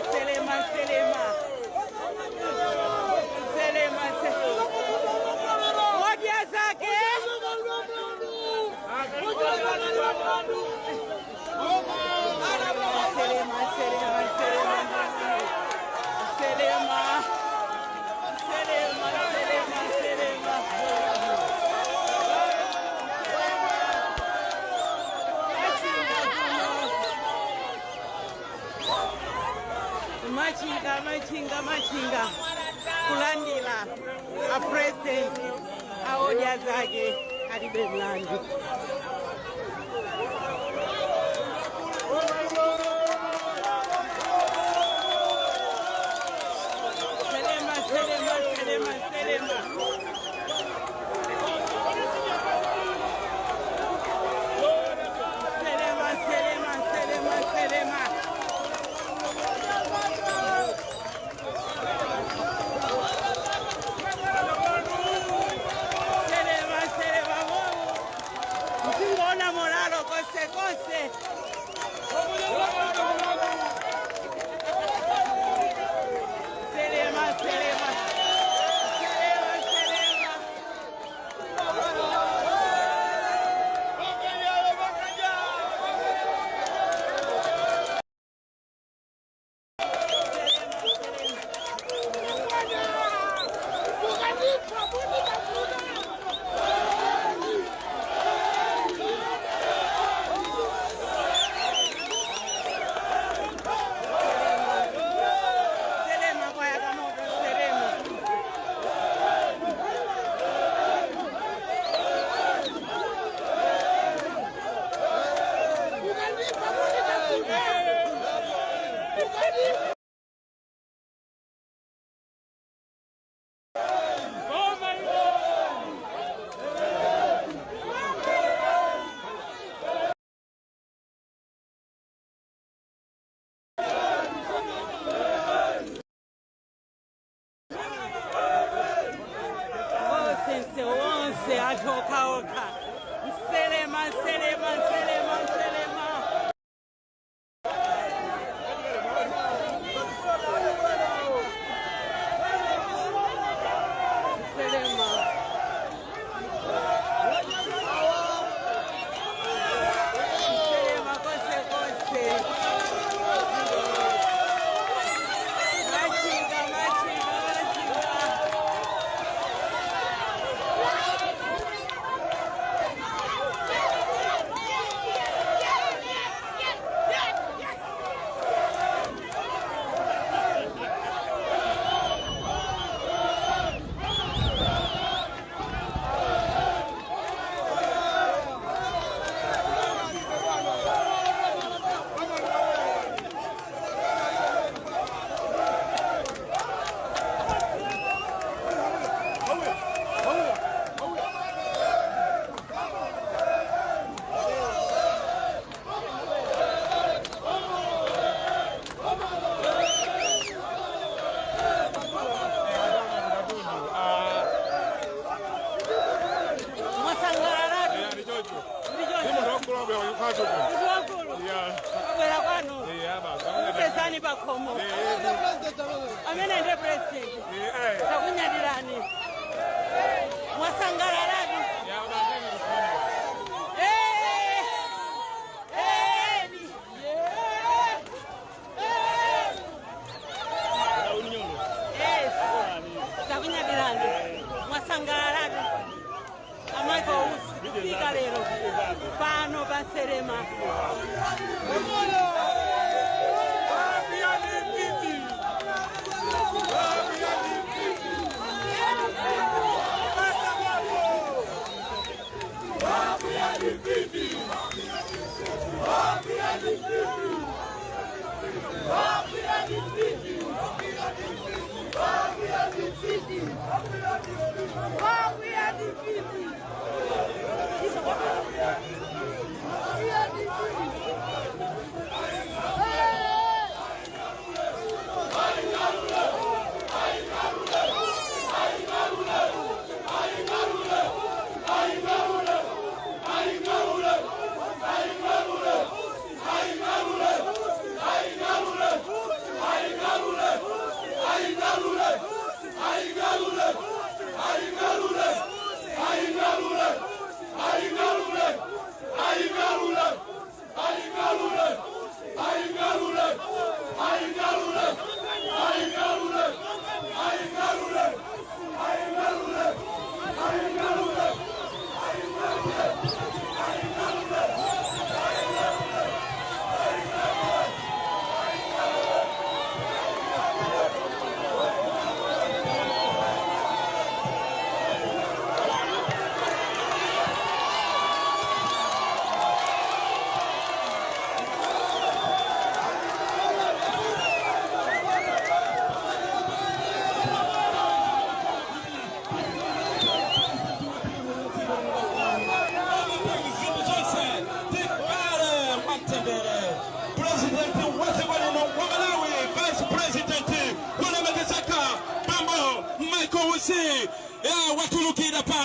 Nselema, Nselema, Nselema, Nselema. Odya Zake. Nselema, Nselema, Nselema, Nselema, Nselema, Nselema, Nselema. Machinga kuno. Machinga, machinga, machinga. Kulandila a president a Odya Zake Alibe Mlandu. Nselema, Nselema, Nselema, Nselema. Nselema, Nselema, Nselema, Nselema. Nselema, Nselema, mtingona moralo konse konse. Nselema, Nselema. Nselema, Nselema. Nselema kwaya kamoto, Nselema. Onse onse anthu okhaokha. Nselema, Nselema, Nselema, Nselema. Nselema. Nselema konse konse. Machinga, machinga, machinga. Mwasangalalatu. Ndichonkulu abwera kwanu kupezani pakhomo amene ndiye president. Takunyadirani, mwasangalalatu. Eh, eh, eh. Yes. Takunyadirani, mwasangalalatu. A Michael Usi kufika lero pano pa Nselema.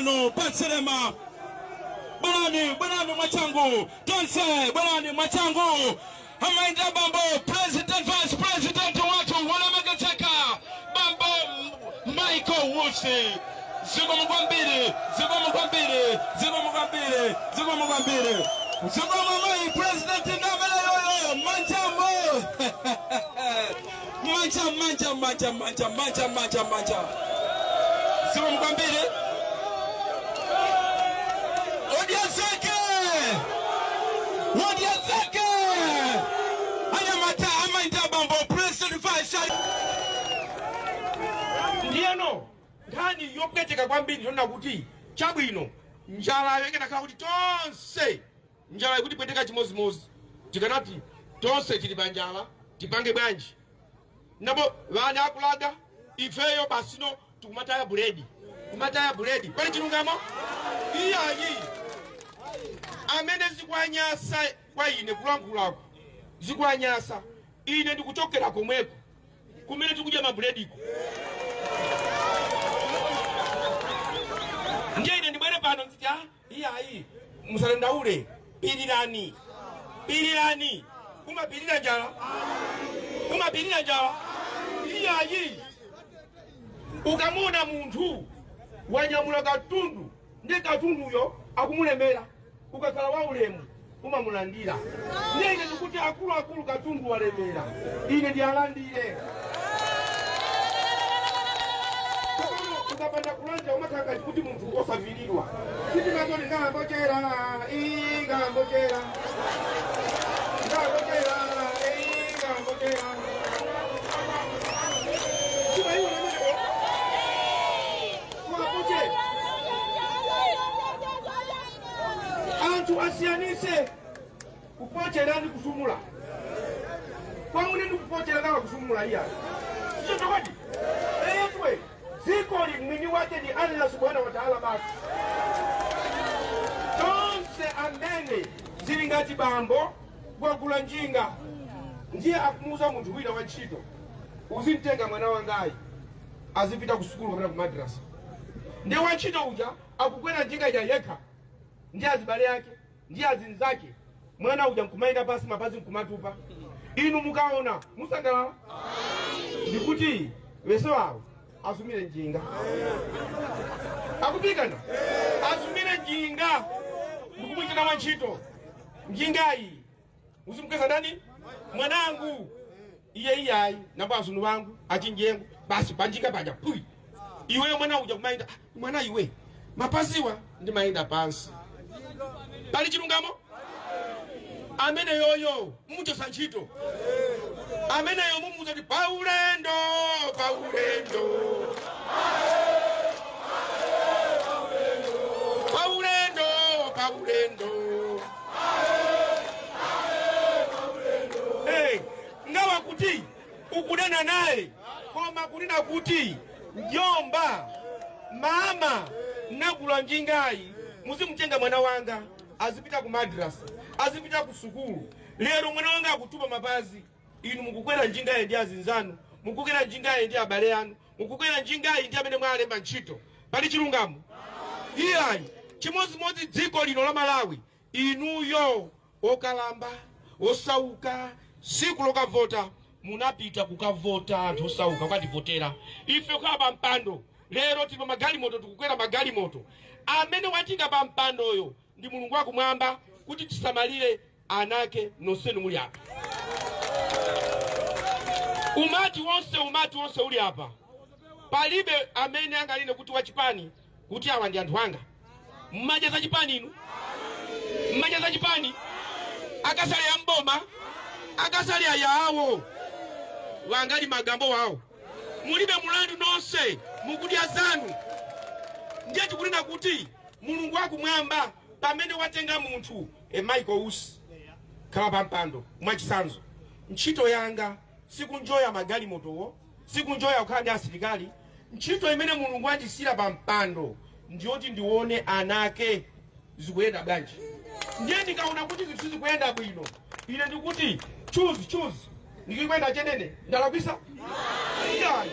pano pa Nselema. Bwerani, bwerani mwachangu tonse, bwerani mwachangu. Amayi ndi abambo, president, vice president wathu wolemekezeka, Bambo Michael Usi, zikomo kwambiri, zikomo kwambiri, zikomo kwambiri, zikomo kwambiri, zikomo mayi president. Ndameleyoyo manjamo manja manja manja manja manja manja manja. Zikomo kwambiri. Odya zake, odya zake, anyamata, amayi ndi abambo, president, vice. Ndiyeno nkhani yopweteka kwambiri yonena kuti chabwino, njalayo ikanakhala kuti tonse njala ikutipweteka chimozimozi, tikanati tonse tili pa njala, tipange bwanji? Napo vana akulaga ifeyo basino tikumataya buledi, kumataya buledi. Pali chilungamo? Iyayi, amene zikwanyasa kwa ine kulankhulako zikwanyasa, ine ndikuchokera komweko kumene tikudya mabulediko. Ndiye ine ndibwere pano nziti, ah, iyayi, musadandaule, pirirani, pirirani. Umapirira njala? Umapirira njala? Iyayi. Ukamuna munthu wanyamula katundu, ndi katunduyo akumulemera, ukakhala wa ulemu umamulandira. Ndiye ine ndikuti akuluakulu, katundu walemera, ine ndiyalandire. Ukapanda kulanja umakhala ngati kuti munthu osaviridwa. Sitimangoti ngambochera, ngambochera, ngambochera, ngambochera. Timayiona imeneyo mwapochera. Anthu asiyanise kupochera ndi kusumula. Kwamune ndi kupochera kama kusumula, iya, sichotokodi etwe. Dziko li mwini wake ni Allah subhanahu wa ta'ala. Basi, tonse amene zili ngati bambo wagula njinga, ndiye akumuuza munthu wina wa ntchito, "Uzimtenga mwana wangayi azipita ku sukulu kapena ku madrasa." Ndiye wantchito uja akukwera njinga ija yekha ndi azibale ake ndi azinzake, mwana uja nkumayenda pasi, mapazi nkumatupa. Inu mukaona musangalala? Ndikuti wese wawo asumire njinga, akupikana asumire njinga, ndikumwitana wa ntchito, "Njingayi uzimkweza ndani? Mwanangu." Iye, "Iyayi, nambo azunu wangu achinjengo basi panjinga paja pui." Iweyo mwana uja kumayenda, "Ah, mwana iwe, mapaziwa ndimayenda pansi." Pali chilungamo? Amene yoyo mumuchosa ntchito, ameneyo mumuza kuti paulendo, paulendo, paulendo, paulendo. Hey, ngawa kuti ukunena naye, koma kunena kuti, "Njomba mama, nagula njingayi, muzimutenga mwana wanga azipita ku madrasa, azipita ku sukulu. Lero mwana wanga akutupa mapazi, inu mukukwera njingayi ndi azinzanu, mukukwera njingayi ndi abale anu, mukukwera njingayi ndi amene mwalemba ntchito." Pali chilungamo? Iyayi. Chimodzimodzi dziko lino la Malawi, inuyo okalamba, osauka, siku lokavota munapita kukavota, anthu osauka kukativotera ife kukhala pa mpando. Lero tili pa magalimoto, tikukwera magalimoto. Amene watika pa mpandoyo ndi Mulungu wakumwamba kuti tisamalire anake nonsenu muli apa. Umati wonse, umati wonse uli apa, palibe amene anganene kuti wachipani, kuti awa ndi anthu anga. Mmadya za chipani inu? Mmadya za chipani? Akasali ya mboma, akasali ayawo wangali magambo wawo, mulibe mulandu, nonse mukudya zanu. Ndiye tikunena kuti Mulungu wakumwamba pamene watenga munthu Michael Usi khala pa mpando, mwachisanzo, ntchito yanga sikunjoya magalimotowo, sikunjoya kukhala ndi asilikali. Ntchito imene Mulungu andisiyira pa mpando ndiyoti ndione anake zikuyenda bwanji. Ndiye ndikaona kuti zinthu sizikuyenda bwino, ine ndikuti choose choose, ndikikwenda chenene, ndalakwisa? Iyayi.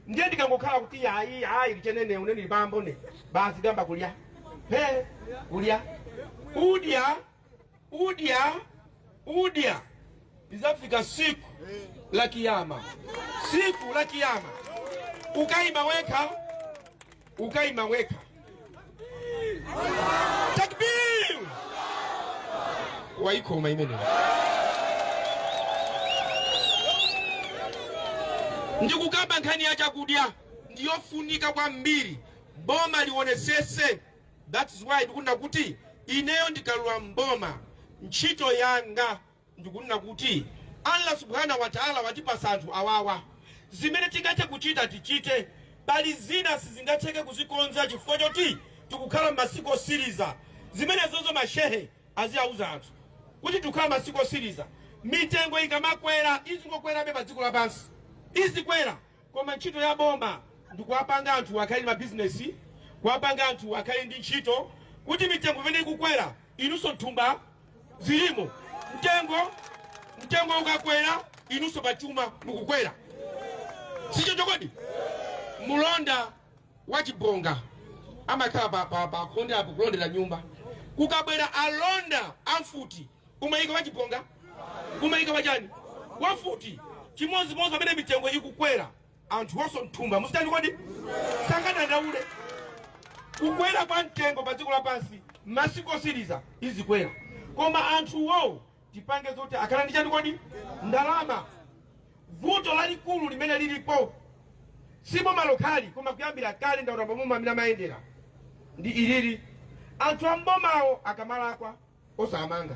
Ndiye ndikangokhala kuti ayi ayi lichenene uneni libambo ne basi gamba kulya he kulya udya udya udya, lizafika siku la kiyama, siku la kiyama ukayima wekha, ukayima wekha. Takbir! Waikoma imene ndikukamba nkhani ya chakudya ndiyofunika kwambiri, boma lionesese. That is why ndikunena kuti ineyo ndikalowa mboma, ntchito yanga ndikunena kuti Allah subhanahu wa taala watipasa anthu awawa, zimene tingathe kuchita tichite. Pali zina sizingatheke kuzikonza chifukwa choti tikukhala m'masiku osiriza. Zimenezozo mashehe aziauza anthu kuti tikukhala masiku osiriza, mitengo ikamakwera izingokwerabe pa dziko lapansi, izikwera. Koma ntchito ya boma ndikuwapanga anthu akhale ndi mabizinesi, kuwapanga anthu akhale ndi ntchito, kuti mitengo imene ikukwera inunso nthumba zilimo. Mtengo ukakwera inunso pachuma mukukwera, sichoncho kodi? Mulonda wachibonga amakhala pa khonde apo kulondera nyumba. Kukabwera alonda amfuti, umayika wachibonga, umayika wachani? Wamfuti. Chimodzimodzi pamene mitengo ikukwera, anthu onso mthumba muzitani kodi? Sangadandaule. Kukwera kwa mtengo pa dziko lapansi masiku osiriza izikwera, koma anthuwo tipange zoti akhala ndi chani kodi? Ndalama. Vuto lalikulu limene lilipo si boma lokhali, koma kuyambira kale ndaona maboma amene amayendera ndi ilili: anthu ambomawo akamalakwa osamanga,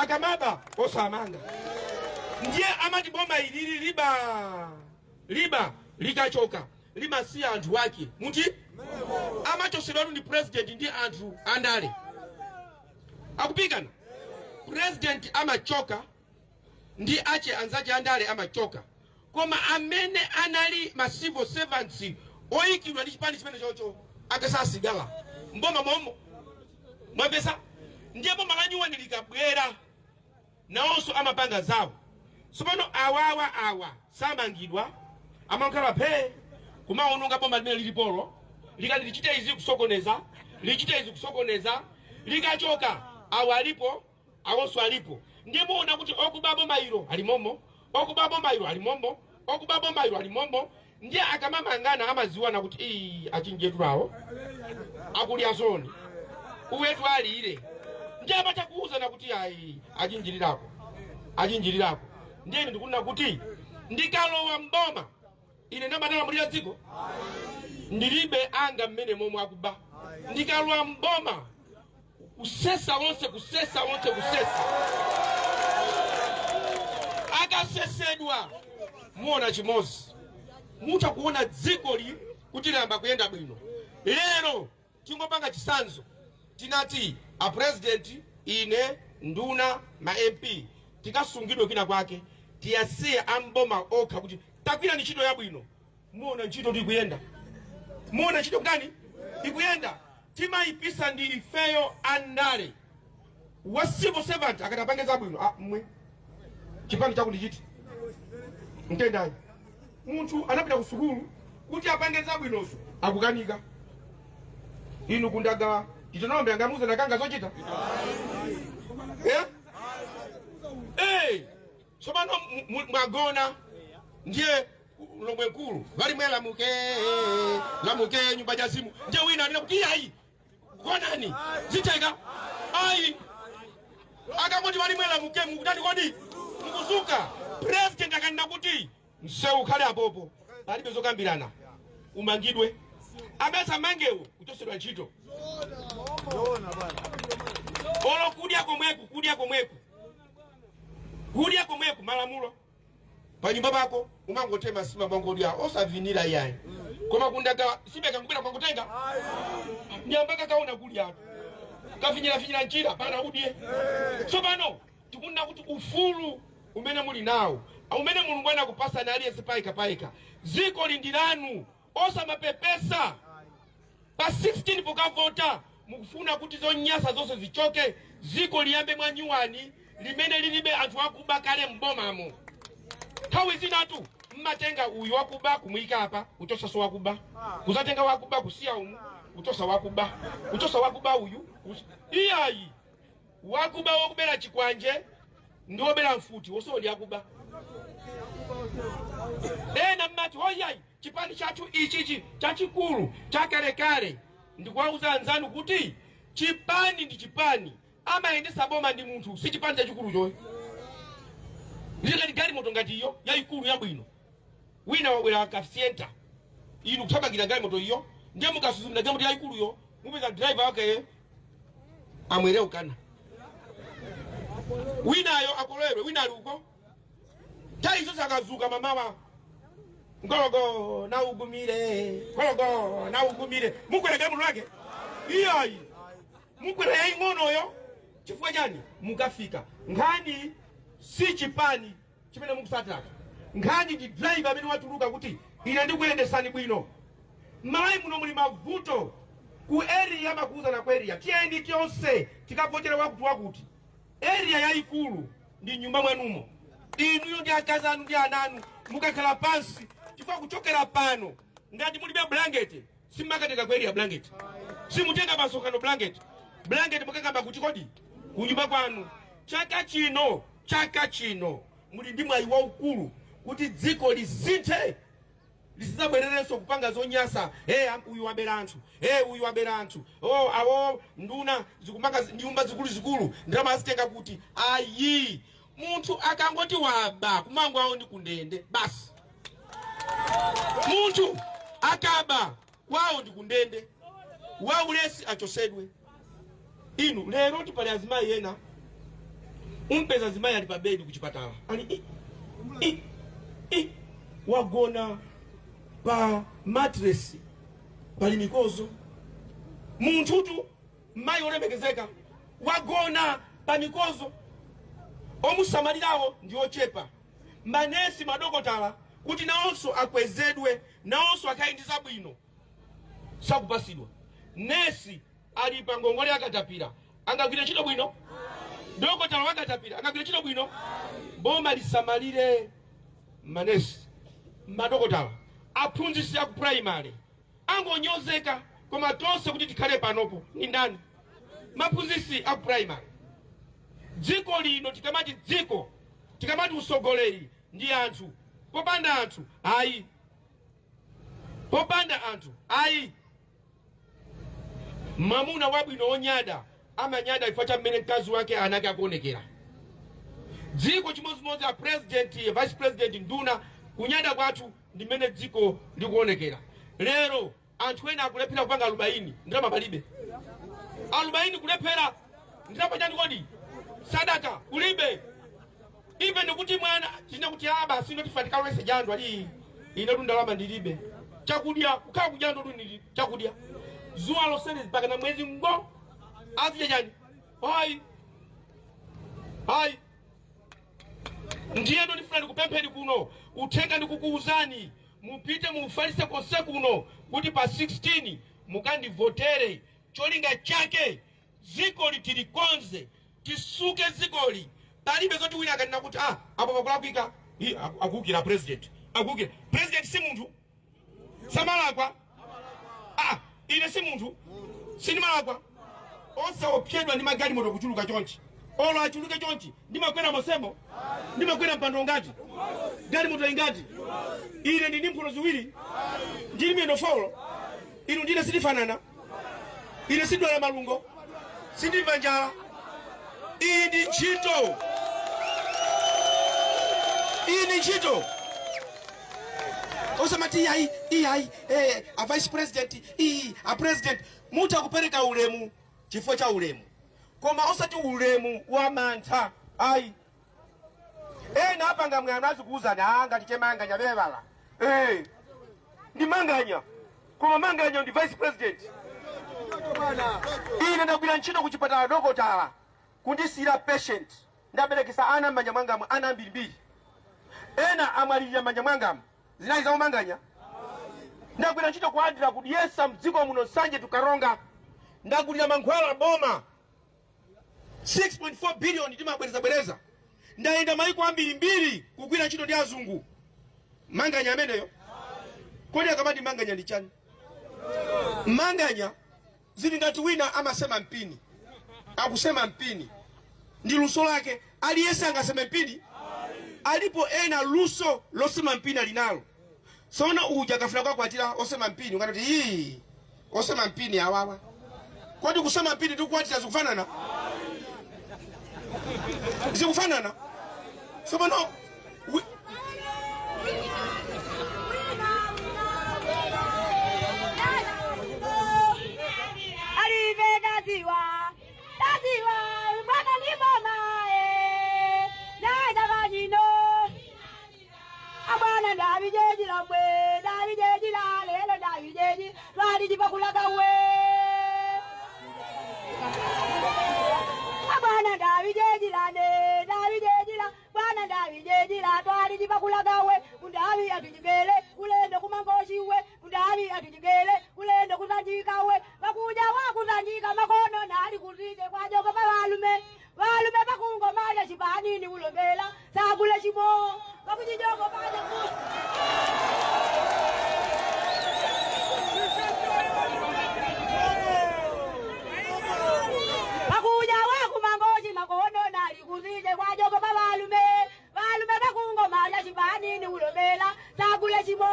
akamaba osamanga. Ndiye amati boma ilili liba liba, likachoka limasiya anthu ake muti amachosedwatu ndi president ndi anthu andale akupikana. President amachoka ndi ache anzache andale amachoka, koma amene anali ma civil servants oyikidwa ndi chipani chimene chocho akasasigala mboma momo. Mwamvesa? Ndiye boma la nyuwani likabwera nawonso amapanga zawo. Tsopano awawa awa samangidwa, amakhala phee kumaononga boma limene lilipolo. Likati lichite izi kusokoneza, lichite izi kusokoneza, likachoka awa alipo, awonso alipo. Ndiye muona kuti okuba boma ilo alimomo, okuba boma ilo alimomo, okuba boma ilo alimomo. Ndiye akamamangana amaziwana kuti ii achinjetulawo akulya zoni uwetu alire. Ndiye amatha kuwuzana kuti ayi achinjirirako, achinjirirako. Ndiye ine ndikunena kuti ndikalowa mboma ine ndamadalamulira dziko ndilibe anga mmene momwe akuba. Ndikalowa mboma kusesa wonse, kusesa wonse, kusesa. Akasesedwa muona chimozi, mutha kuona dzikoli kuti layamba kuyenda bwino. Lero tingopanga chisanzo, tinati a president, ine, nduna, ma MP tikasungidwe kwina kwake, tiyasiye amboma okha kuti tagwirani ntchito yabwino. Muona ntchito kuti ikuyenda, muona ntchito kutani ikuyenda. Timayipisa ndi ifeyo andale. Wa civil servant akati apange zabwino, ah, mmwe chipani chakuti chiti mtendayi, munthu anapita ku sukulu kuti apange zabwinozo akukanika. Inu kundaga titonombe angamuze nakanga zochita, eh? Eh, tsopano mwagona, ndiye lomwe mkulu valimwe lamuke lamuke nyumba ja simu. Ndiye wina anena kuti iyayi gonani zitheka ayi. Akangoti valimwe lamuke mukutani kodi? Mukuzuka. President akanena kuti msewu ukhale apopo, palibe zokambirana, umangidwe. Amene amangewo kuchosedwa ntchito. Olo kudya komweku, kudya komweku, kudya komweku, malamulo panyumba pako umangotema sima mwangodya osavinira iyayi, koma kundagala sibeka ngubera kwangotenga nyamba kakaona kulya kafinyirafinyira njira pana udye. Tsopano tikunena kuti ufulu umene muli nawo, umene Mulungu anakupasani aliyense payekha payekha, dziko lindilanu, osamapepesa. Pa 16 pokavota mukufuna kuti zonyasa zonse zichoke, dziko liyambe mwa nyuwani limene lilibe anthu akuba kale mbomamo. Nthawi zinatu Mmatenga uyu wakuba kumuyika apa, kuchosaso wakuba, kuzatenga wakuba kusiya umu, kuchosa wakuba, kuchosa wakuba uyu. Iyayi, wakuba wokubera chikwanje ndi wobera mfuti wonsewo ndi akuba. Ena mmati, "Oyayi, chipani chathu ichichi chachikulu chakalekale." Ndikuwauza anzanu kuti chipani ndi chipani, amayendesa boma ndi munthu, si chipani chachikulu choyo. Ndikati galimoto ngati iyo yayikulu yabwino, wina wabwera ka Sienta, inu kuthamangira galimoto iyo, ndiye mukasuzumira galimoto yayikuluyo, mupeza driver wake amwere ukana, winayo akolere, wina ali uko. Nthawi zonse akazuka mamawa, "Ngologo na ugumire, ngologo na ugumire." Mukwera galimoto lake? Iyayi, mukwera yaying'onoyo. Chifukwa chani? Mukafika. Nkhani si chipani chimene mukusatiracho, nkhani ndi driver amene watuluka kuti, "Ine ndikuyendesani bwino." M'Malawi muno muli mavuto. Ku area makuuzana ku area, "Tiyeni tonse tikavotere wakuti wakuti." Area yayikulu ndi nyumba mwanumo, inuyo ndi akazi anu ndi ana anu, mukakhala pansi. Chifukwa kuchokera pano, ngati mulibe blanket, simakatenga ku area blanket, simutenga pasonkhano blanket. Blanket mukakamba kuti kodi kunyumba kwanu. Chaka chino, chaka chino muli ndi mwayi waukulu kuti dziko lisinthe, lisizabwererenso kupanga zonyasa. "Hey, uyu wabera anthu, hey, uyu wabera anthu." Oh, awo nduna zikumanga nyumba zikuluzikulu, ndalama azitenga kuti? Ayi, munthu akangoti waba, kumango awo ndi kundende basi. Munthu akaba, kwawo ndi kundende, waulesi achosedwe. Inu, lero tipali azimayi ena, umpeza azimayi ali pa bedi kuchipatala, ali i, i, i, wagona pa mattress, pali mikozo. Munthutu mayi olemekezeka wagona pa mikozo, omusamalirawo ndi ochepa. Manesi, madokotala, kuti nawonso akwezedwe, nawonso akhale ndi zabwino, sakupasidwa. Nesi ali pa ngongole akatapira, angagwire ntchito bwino? Dokotala wakatapira angagwire ntchito bwino? Boma lisamalire manesi, madokotala, aphunzitsi aku primary angonyozeka, koma tonse kuti tikhale panopo ni ndani? Maphunzitsi aku primary. Dziko lino, tikamati dziko, tikamati usogoleri, ndi anthu. Popanda anthu, ayi. Popanda anthu, ayi. Mwamuna wabwino wonyada amanyada chifukwa cha mmene mkazi wake, ana ake akuonekera. Dziko chimodzimodzi, a president, vice president, nduna, kunyada kwathu ndi mmene dziko likuonekera. Lero anthu ena akulephera kupanga alubaini, ndalama palibe. Alubaini kulephera, ndalama chani kodi? Sadaka kulibe. Even kuti mwana tine kuti, "Ah, basi, ino tifa tikalowese jando." Ali ine tu ndalama ndilibe, chakudya kukhala kujando tu ndili chakudya zuwa losene mpaka na mwezi ngo azidya chani? Hayi, hayi. Ndiyeno ndifuna ndikupempheni kuno, uthenga ndikukuuzani, mupite muufalitse konse kuno kuti pa 16 mukandivotere. Cholinga chake, dzikoli tilikonze, tisuke dzikoli. Palibe zoti wina akanena kuti, "Ah, apo pakulakwika." Akuwukira president, akuwukira president. Si munthu samalakwa? Ah, ine si munthu, sindimalakwa? Osaopsedwa ndi magalimoto kuchuluka chonchi. Olo achuluke chonchi, ndimakwera mosemo, ndimakwera mpando ngati galimoto ingati. Ine ndili mphuno ziwiri, ndili miyendo four. Inu ndine sitifanana. Ine sindwala malungo, sindimva njala. Iyi ndi ntchito, iyi ndi ntchito. Osamati, "Iyayi, iyayi, a vice president, iyi a president." Mutha kupereka ulemu chifukwa cha ulemu, koma osati ulemu wa mantha, ayi. Ena apanga mwano, azikuuzani, "Ah, ngati chemanganya bevala." Ndi manganya, koma manganya ndi vice president. Ine ndagwira ntchito ku chipatala, dokotala kundisiyira patient, ndaberekesa ana m'manja mwangamu, ana ambirimbiri, ena amwalirira m'manja mwangamu. Zinali zaumanganya? Ndagwira ntchito ku ADRA, kudyesa mdziko muno, Nsanje to Karonga. Ndagulira mankhwala boma 6.4 billion, timabwerezabwereza. Ndayenda maiko ambirimbiri kugwira ntchito ndi azungu. Manganya ameneyo. Kodi akamati manganya ndi chani? Manganya zili ngati wina amasema mpini, akusema mpini ndi luso lake. Aliyense angaseme mpini? Alipo ena luso losema mpini alinalo. Sono uja akafuna kukwatira osema mpini, ukanati ii, osema mpini awawa. Kodi kusema mpini ndi kukwatira zikufanana? Zikufanana? Sono Alive taziwa taziwa mwana ni mama e naida kanyino abwana ndabijejila mwe ndabijejila lelo ndabijeji twalijipakulaka we abwana ndabijejilane ndabijejila bwana ndabijejila twalijipakulaka we undabi atujigele ulendo kumangoshiwe undabi atujigele ulendo kusanjika we bakuja wakusanjika makono nali kutije kwajoka pa balume balume bakungomanya shibanini ulombela sagule shimo bakujijoko paja ku bakuja wakumangoshi makono nali kutije kwajoka pa balume balume bakungomanya shibanini ulombela sagule shimo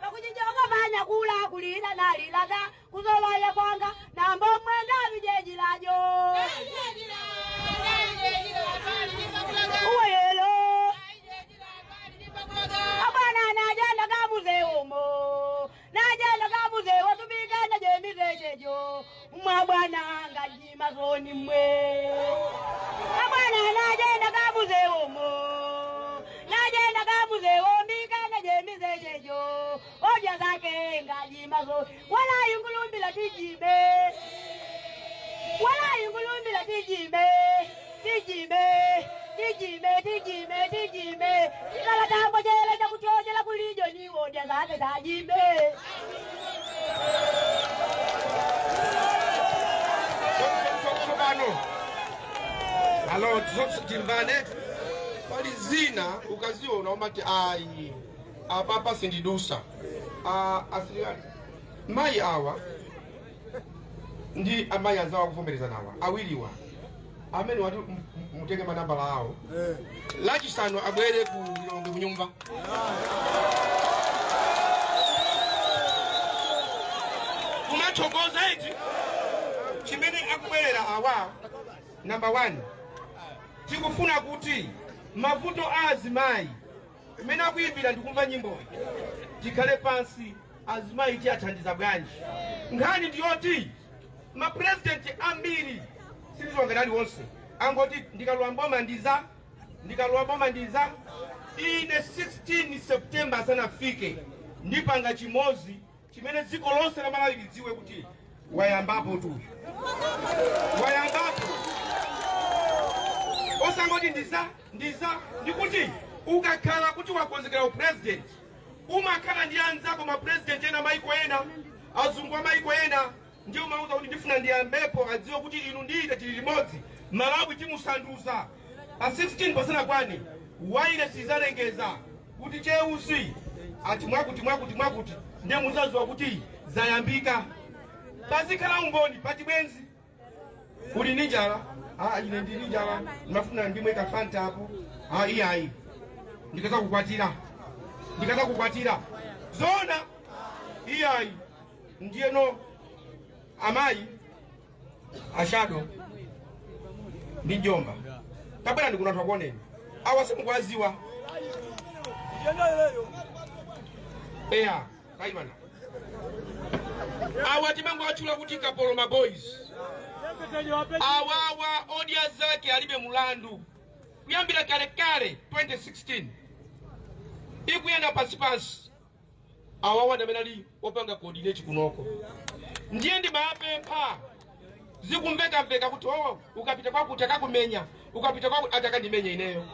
bakujijoko panya kula kulila nalilaga kuzolaya kwanga nambo mwenda bijejilajo uwelo abwana najenda kamuze umo najenda kamuze watubikana jemizejejo mwa bwana ngajima zoni mwe abwana najenda kamuze umo najenda kamuze wombikana jemizejejo odya zake ngajima zoni wala yungulumbila tijime wala yungulumbila tijime tijime tijime tijime tijime ikala tambo jele chakuchojela kulijo niwodya zake tajime. Tsopano alo timbane pali zina ukaziona umati ayi apapa sindidusa. Asilikali mayi awa ndi amayi anzawo akuvomereza nawa awiriwa amene wati mutenge manambala awo lachisanu abwere ku Lilongwe kunyumba. Kumathokoza iti chimene akubwerera awa. Number 1, tikufuna kuti mavuto a azimayi imene akuyimbira ndikumva nyimboyi tikhale pansi azimayi tiyathandiza bwanji. Nkhani ndiyoti mapurezidenti ambiri silizwangana aliwonse angoti ndikalowa mboma ndiza ndikalowa mboma ndiza ine 16 September asanafike ndipanga chimozi chimene dziko lonse la Malawi lidziwe kuti wayambapo tu wayambapo osangoti ndiza ndiza ndikuti ukakhala kuti wakonzekera upresident umakhala ndi anzako mapresident ena maiko ena azungu amaiko ena ndiye umauza kuti ndifuna ndiyambepo adziwe kuti inu ndiite tili limodzi Malawi timusanduza pa 16 pasanakwane waile sizalengeza kuti cheusi ati mwakuti mwakuti mwakuti ndiye muzadziwa kuti zayambika pazikhala umboni pachibwenzi uli ndi njala ine ndili njala ndimafuna ndimwe kafanta apo iyayi ndikaza kukwatira ndikaza kukwatira zona iyayi ndiyeno amayi ashado ndi njomba tabwera ndikunatha kuoneni awa simukwaziwa eya kaimana awa timango atchula kuti Kapoloma Boys awawa odya zake alibe mulandu kuyambira kalekale 2016 ikuyenda pansipansi awawa ndamene ali opanga coordinate kunoko ndiye ndimapempha zikumvekamveka kuti oh ukapita kwakuti akakumenya ukapita kwakuti atakandimenya ineyo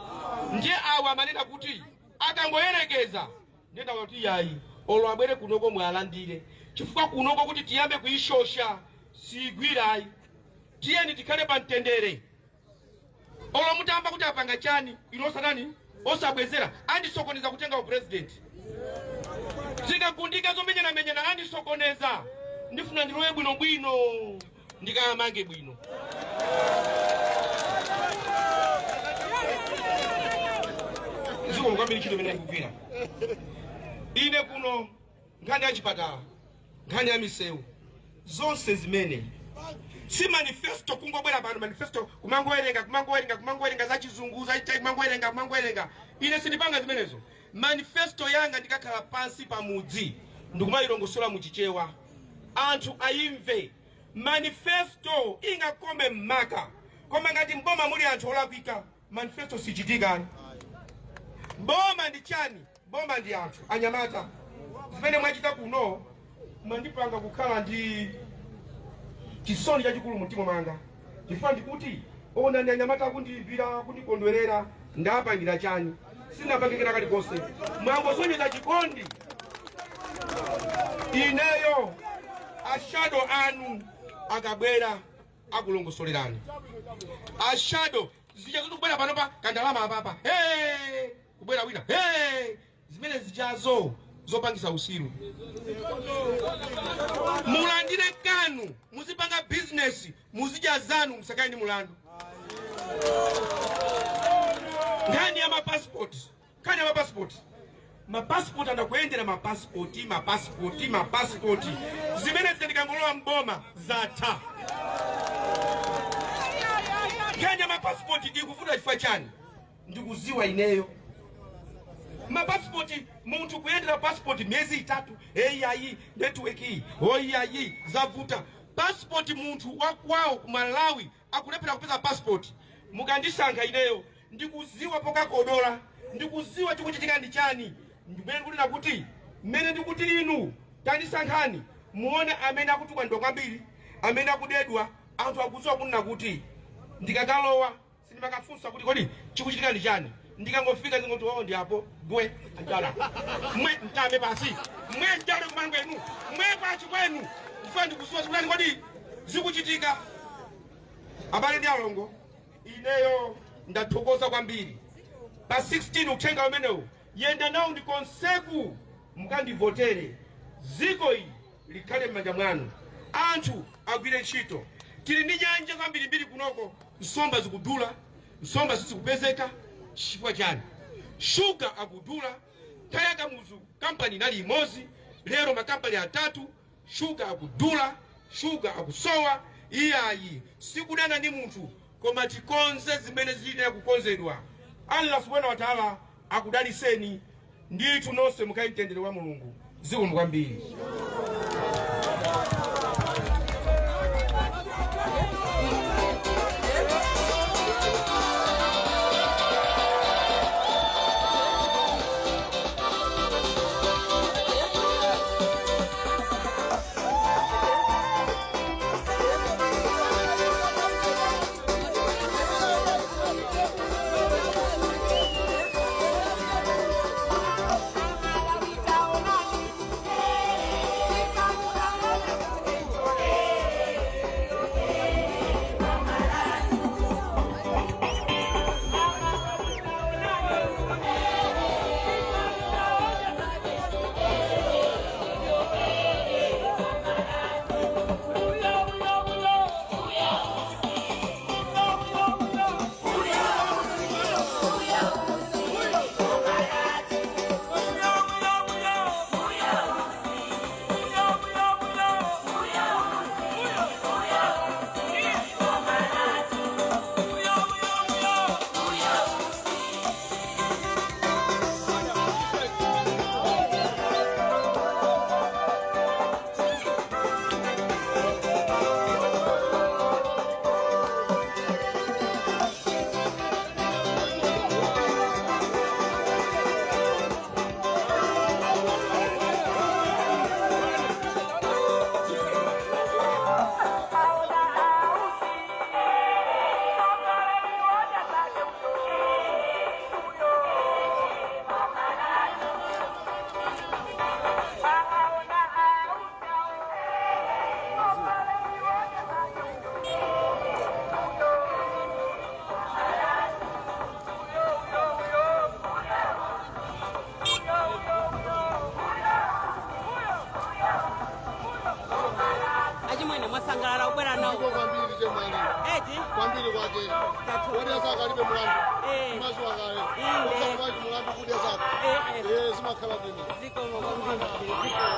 ndiye awa amanena kuti akangoyerekeza ndiye ndawa kuti yayi olo abwere kunoko mwalandire chifukwa kunoko kuti tiyambe kuyishosha sigwirayi tiyeni tikhale pa mtendere olo mutamba kuti apanga chani ino osanani Osabwezera andisokoneza kutenga upresident. Zikagundika zomenyanamenyana andisokoneza. Ndifuna ndilowe bwinobwino, ndikamange bwino. Zikomo kwambiri. Ntchito imene ndikugwira ine kuno, nkhani ya chipatala, nkhani ya misewu, zonse zimene si manifesto, kungobwera pano manifesto kumangowerenga, kumangowerenga, kumangowerenga za chizungu, za kumangowerenga, kumangowerenga. Ine sindipanga zimenezo. Manifesto yanga ndikakhala pansi pamudzi ndikumayilongosola muchichewa, anthu ayimve. Manifesto ingakome mmaka, koma ngati mboma muli anthu olakwika, manifesto sichitikani. Boma ndi chani? Boma ndi anthu. Anyamata, zimene mwachita kuno mwandipanga kukhala ndi chisoni chachikulu mumtima mwanga, chifukwa ndikuti ona ndi anyamata akundiyimbira, kundikondwerera. Ndapangira chani? Sinapangikira kalikonse. Mwangosonyeza chikondi. Ineyo a shadow anu akabwera akulongosolerani. A shadow zija zoti kubwera panopa kandalama apapa, hey! Kubwera wina, hey! Zimene zijazo zopangisa usiru. Mulandire kanu, muzipanga bizinesi, muzidya zanu, musakaye ndi mulandu. Nkhani ya mapasipoti, nkhani ya mapasipoti, mapasipoti andakuyendera mapasipoti, mapasipoti, mapasipoti, zimene zikandikangolowa mboma zatha. Nkhani ya mapasipoti ikuvuta chifukwa chani? Ndikuziwa ineyo. Mapasipoti, munthu kuyendera pasipoti miyezi 3, eyayi network iyi, oyayi zavuta. Pasipoti, munthu wakwawo ku Malawi akulephera kupeza pasipoti. Mukandisankha ineyo, ndikuziwa pokakodola, ndikuziwa chikuchitika ndi chani. Ndimene ndikunena kuti mmene ndikuti inu tandisankhani, muone amene akutukwanidwa kwambiri, amene akudedwa. Anthu akuziwa kunena kuti ndikakalowa sindimakafunsa kuti kodi chikuchitika ndi chani. Ndikangofika zingoti oh, ndi apo gwe njala mwe mtame pasi mwe njale kumango enu mwe kwachi kwenu, chifukwa ndikuziwa zikutani, kodi zikuchitika. Abale ndi alongo, ineyo ndathokoza kwambiri. Pa 16 uthenga umenewu yenda nawo ndi konseku, mukandivotere, ziko ili likhale m'manja mwanu, anthu agwire ntchito. Tili ndi nyanja zambirimbiri kunoko, nsomba zikudula, nsomba sizikupezeka chifukwa chani? Shuga akudula. Nthawi ya Kamuzu kampani inali imodzi, lero makampani atatu. Shuga akudula, shuga akusowa. Iyayi, sikudana ndi munthu, koma tikonze zimene ziyenera kukonzedwa. Allah subhanahu wa taala akudaliseni ndithu nonse, mukhale mtendere wa Mulungu. Zikomo kwambiri. Amalawi taonani. Ndipo kwambiri chemwali. Eti. Kwambiri kwake. Tathokoza. Wadya zako alibe mulandu. Eh. Mazuwa kale. Inde. Wakhala mulandu kudya zako. Eh, eh. Eh, zimakhala bwino. Zikomo kwambiri. Zikomo.